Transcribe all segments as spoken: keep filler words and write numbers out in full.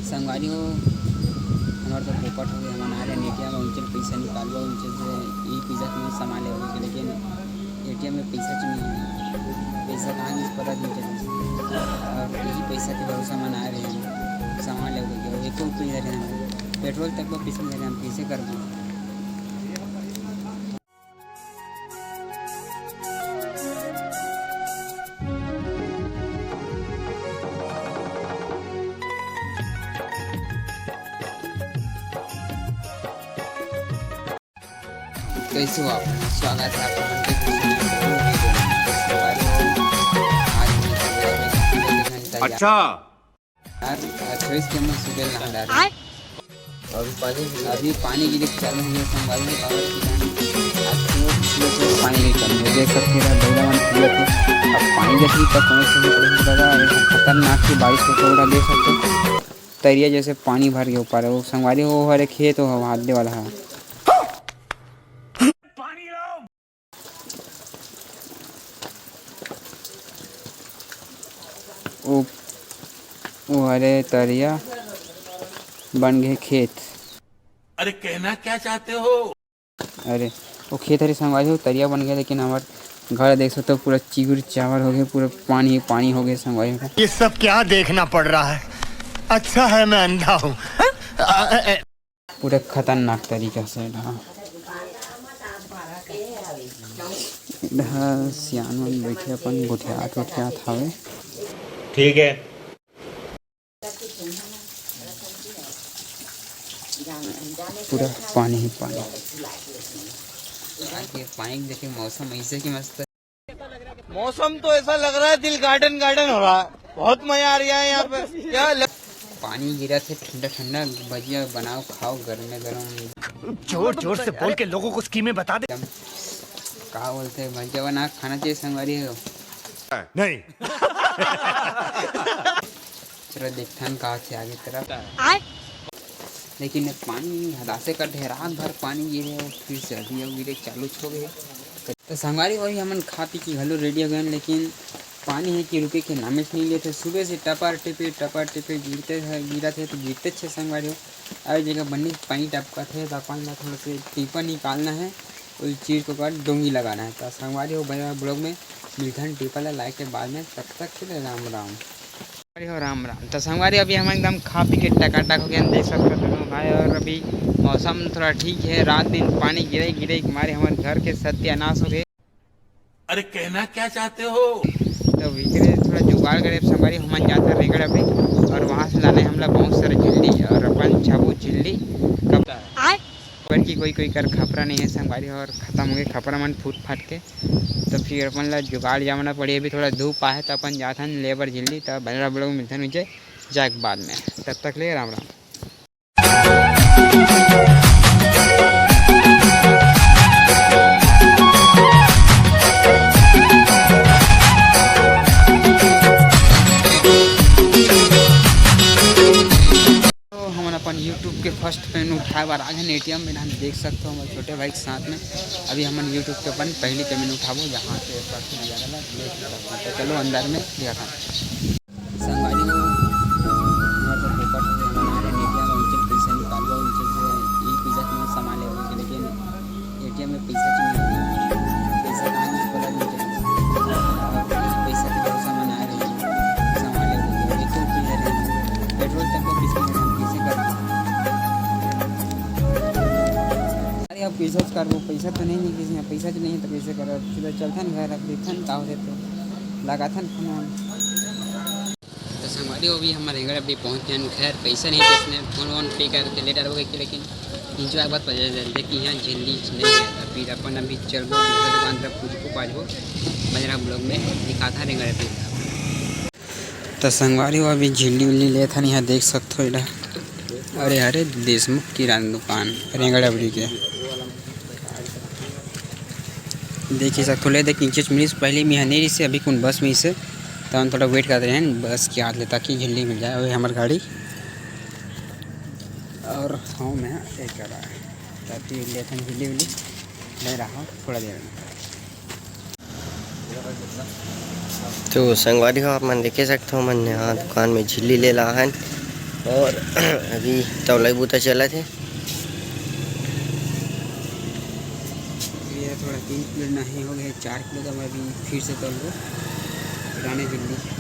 संगवारी हो, हमर तो पोपट हो गए, हमन आ रहे एटीएम में, उनसे पैसा निकालबो, उनसे से ई पिज्जा के सामान लेबो, लेकिन एटीएम में पैसा च नहीं है, पैसा कहाँ गिस पता नहीं चलिस। और यही पैसा के भरोसा मन आ रहे हैं, सामान लेबो के, एको रुपये नहीं रहे हैं, पेट्रोल तक बर पैसा नहीं रहे, हम कैसे करबो? कैसे हो आप? स्वागत है आप लोगों के दूसरे नए वीडियो में। आज हम एक वीडियो में काफी जल्दी घंटा अच्छा। यार, अट्ठाईस के मैं सुबह नहा डाले। अभी पानी भी अभी पानी गिरे चालू हुए संभाल में और किसान आज तो सुबह से पानी नहीं चालू है। देख सकते हैं, बगला मन पूरा थे। अब पानी जैसे ही तक पहुँच सकते हैं, दादा, अरे खतरनाक की बारिश को थोड़ा देख सकते हैं। तरिया जैसे पानी भर के ऊपर है। वो संगवारी हो, हरे खेत हो, हाथ दे वाला है। ओ, ओ, अरे तरिया बन गए खेत। अरे कहना क्या चाहते हो? अरे, वो खेत हरे संगवारी हो, तरिया बन गया, लेकिन हमार घर देख सकते हो, पूरा चिगुर चावल हो गए, पूरा पानी ही पानी हो गए संगवारी हो। ये सब क्या देखना पड़ रहा है? अच्छा है मैं अंधा हूँ। पूरा खतरनाक तरीका से एला। एला सियान मन बैठे अपन गोठियात गोठियात हवे। ठीक है। पूरा पानी ही पानी। आज के पानी देखे, मौसम ऐसे कि मस्त। मौसम तो ऐसा लग रहा है, दिल गार्डन गार्डन हो रहा है। बहुत मजा आ रहा है यहाँ पे। क्या लग... पानी गिरा थे, ठंडा ठंडा भजिया बनाओ, खाओ, गर्मे गर्म। जोर जोर से बोल के लोगों को स्कीमें बता दे। एकदम, का बोलते हैं, भजिया बना खाना चाहिए संगवारी हो। नहीं। चलो देखथन का होथे आगे तरफ। आय। लेकिन पानी हदासे कर दे, रात भर पानी गिरे, फिर से अभी अब गिरे चालू हो गए। तो संगवारी, वही हमन खा पी के घलो रेडी हो गए, लेकिन पानी है कि रुके के नामे से नहीं लेते। सुबह से टपर टिपे टपर टिपे गिरते है, गिरा थे तो गिरते छे संगवारी हो। अरे जगह बन्नी पानी टपका थे, तो अपन ला थोड़ा से टीपा निकालना है, उस चीज को कर डोंगी लगाना है। तो संगवारी हो, बने ब्लॉग में मिलथन, टीपा ला लाइक के बाद में, तब तक के लिए राम राम। अरे हो राम राम। तो संगवारी, अभी हम एकदम खा पी के टकाटक हो गए, देख सकते हो दोनों भाई। और अभी मौसम थोड़ा ठीक है, रात दिन पानी गिरे गिरे के मारे हमारे घर के सत्यानाश हो गए। अरे कहना क्या चाहते हो? तो विक्रे थोड़ा जुगाड़ करे संगवारी, हमन जाते रेंगड़ अभी, और वहाँ से लाने हमला बहुत सारे झिल्ली और अपन छाबू झिल्ली कब आय। पर की कोई कोई कर खपरा नहीं है संगवारी, और खत्म हो गए खपरा मन फूट फाट के। तो फिर अपन ला जुगाड़ जामना पड़ी। अभी थोड़ा धूप आहे तो अपन जाथन लेबर झिल्ली, तो बने रहा ब्लॉग, मिलथन नीचे जाए के बाद में। तब तक ले राम राम। तो हमन अपन YouTube के फर्स्ट पेमेंट उठाए बर आ गए एटीएम में। हम देख सकते हो हमारे छोटे भाई के साथ में अभी हमन YouTube के अपन पहली पेमेंट उठाबो, जहाँ से फर्स्ट नजारा ला देख सकते हो। तो चलो अंदर में दिखाता हूँ। संगवारी हो, हमारे तो पोपट हो गए, हमन आ रहे एटीएम में, उनसे पैसा निकालबो, उनसे से ई पिज्जा के सामान लेबो, लेकिन एटीएम में पैसा चाहिए, पैसा कहाँ गिस पता नहीं चलिस। और पैसा के भरोसा मन आ रहे हैं, सामान लेबो, एक तो पैसा रहे, पेट्रोल तक को किस में हम कैसे कर? अरे अब कैसे करबो, पैसा तो नहीं है किसी में, पैसा तो नहीं है तो कैसे करब? सीधा चलथन घर, अब देखथन का होथे तो लगाथन फोन। तो संगवारी हो, अभी हमर रेंगड़ अभी पहुँच गए। खैर, पैसा नहीं थे, इसने फोन वोन पे कर के ले डालबो कहिके, लेकिन एंजॉय बात पता चल कि यहाँ झिल्ली नहीं है। तो फिर अपन अभी चलबो दूसरा दुकान तरफ, कुछ को पाजबो। बने रहा ब्लॉग में, दिखाता रेंगड़ अभी। तो संगवारी हो, अभी झिल्ली उल्ली लेत हन, यहाँ देख सकथो एला। अरे, अरे, देशमुख किराना दुकान, रेंगड़ अबड़ी के। देख ही सकथो, ले देख, नीचे मिलिस, पहले में यहाँ नहीं रहिस, अभी कौन बस में से, तो हम थोड़ा वेट करते हैं बस के आत ले, ताकि झिल्ली मिल जाए। वही हमार गाड़ी और हाँ, मैं एक करा ताकि लेथन झिल्ली उल्ली, ले रहा थोड़ा देर में। तो संगवारी हो, आप मन देखे सकथो, मन यहाँ दुकान में झिल्ली ले ला हन। और अभी तौलाई बूता चलत हे। ये थोड़ा तीन किलो नहीं हो गए, चार किलो का मैं अभी फिर से तौल लो, पुराने जल्दी।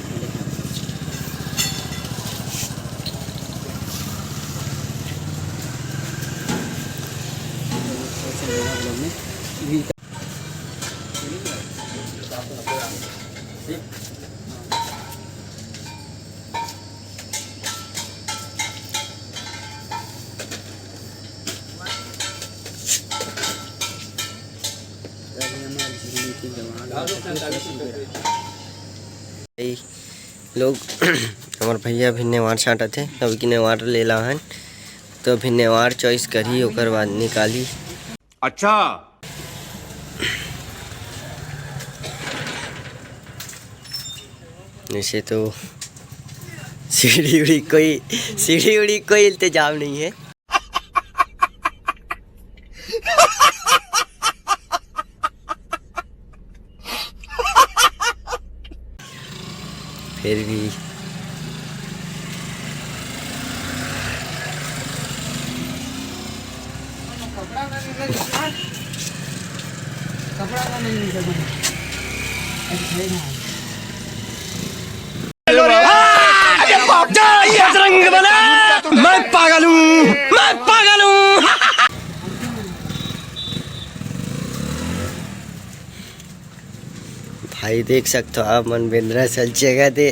भाई लोग, हमर भैया अभी नेवार छांटत हे, अभी की नेवार ले ला हन, तो अभी नेवार चॉइस करही, ओकर बाद निकालही। अच्छा। ऐसे तो सीढ़ी उड़ी कोई, सीढ़ी उड़ी कोई इंतजाम नहीं है। फिर भी बजरंग बली, मैं पागल हूँ, मैं पागल हूँ। भाई देख सकते हो आप मन, बेंदरा सल जगह दे।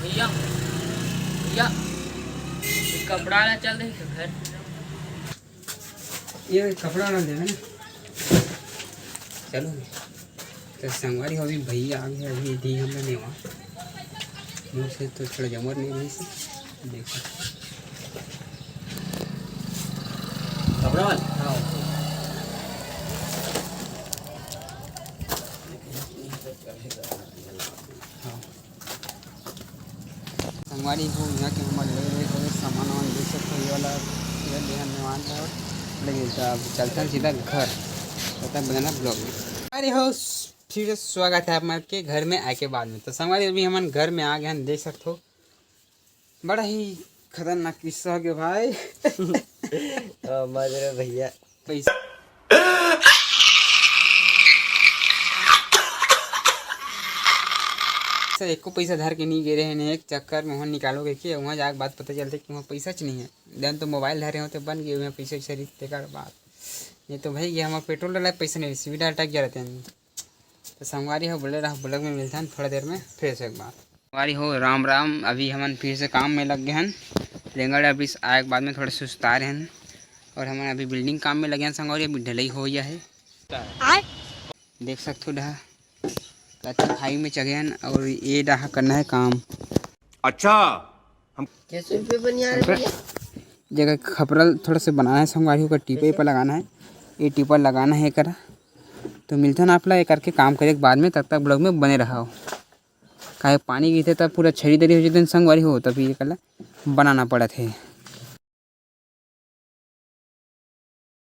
भैया, भैया, ये कपड़ा वाला चल रही है घर। ये कपड़ा वाला देवे ना, चलो। तो संगवारी हो, अभी भैया आ गया, अभी दी हमला नेवा। मुझसे तो थोड़ा जमर नहीं रही से। देखो। कपड़ा वाला? हाँ। हाँ। संगवारी हो, यहाँ के हमर ले ले थोड़े सामान वामान देख सकते हो, ये वाला, ये ले हमने वाहन था। लेकिन अब चलते हैं सीधा घर, तब तक बनाना ब्लॉग में। अरे हो, फिर से स्वागत है आप मन के घर में आए के बाद में। तो संगवारी, अभी हमन घर में आ गए हैं, देख सकते हो, बड़ा ही खतरनाक किस्सा हो गया भाई। हाँ, मर रहे भैया। पैसा, पैसा, एको पैसा धर के नहीं गे रहे ने, एक चक्कर में वहाँ निकालो के, के वहाँ जाके बात पता चलते कि वहाँ पैसा च नहीं है। देन तो मोबाइल धरे होते बन गए, वहाँ पैसा वैसा रही, तेकर बात। नहीं तो भाई, ये हमारा पेट्रोल डाला पैसा नहीं, सीधा अटक जा रहते हैं। तो संगवारी हो, बोले रहा, ब्लॉग में मिलता है थोड़ा देर में फिर से एक बार। संगवारी हो, राम राम। अभी हमन फिर से काम में लग गए हैं। रेंगड़ अभी आए के बाद में थोड़ा सुस्ता रहे हैं और हमन अभी बिल्डिंग काम में लगे हैं संगवारी, अभी ढलई हो गया है। आय। देख सकते हो डहा, कति खाई में चढ़े हैं और ये डहा करना है काम। अच्छा, कैसे रुपये बनिया रहे भैया? जगह खपरल थोड़ा से बनाना है संगवारी, ओकर टीपे पर लगाना है, ये टीपर लगाना है एकरा। तो मिलथन आप ला ये करके काम करे के बाद में, तब तक ब्लॉग में बने रहो। काहे पानी गिरथे तब पूरा छरी दरी हो जथे संगवारी हो, तब ये कला बनाना पड़त हे।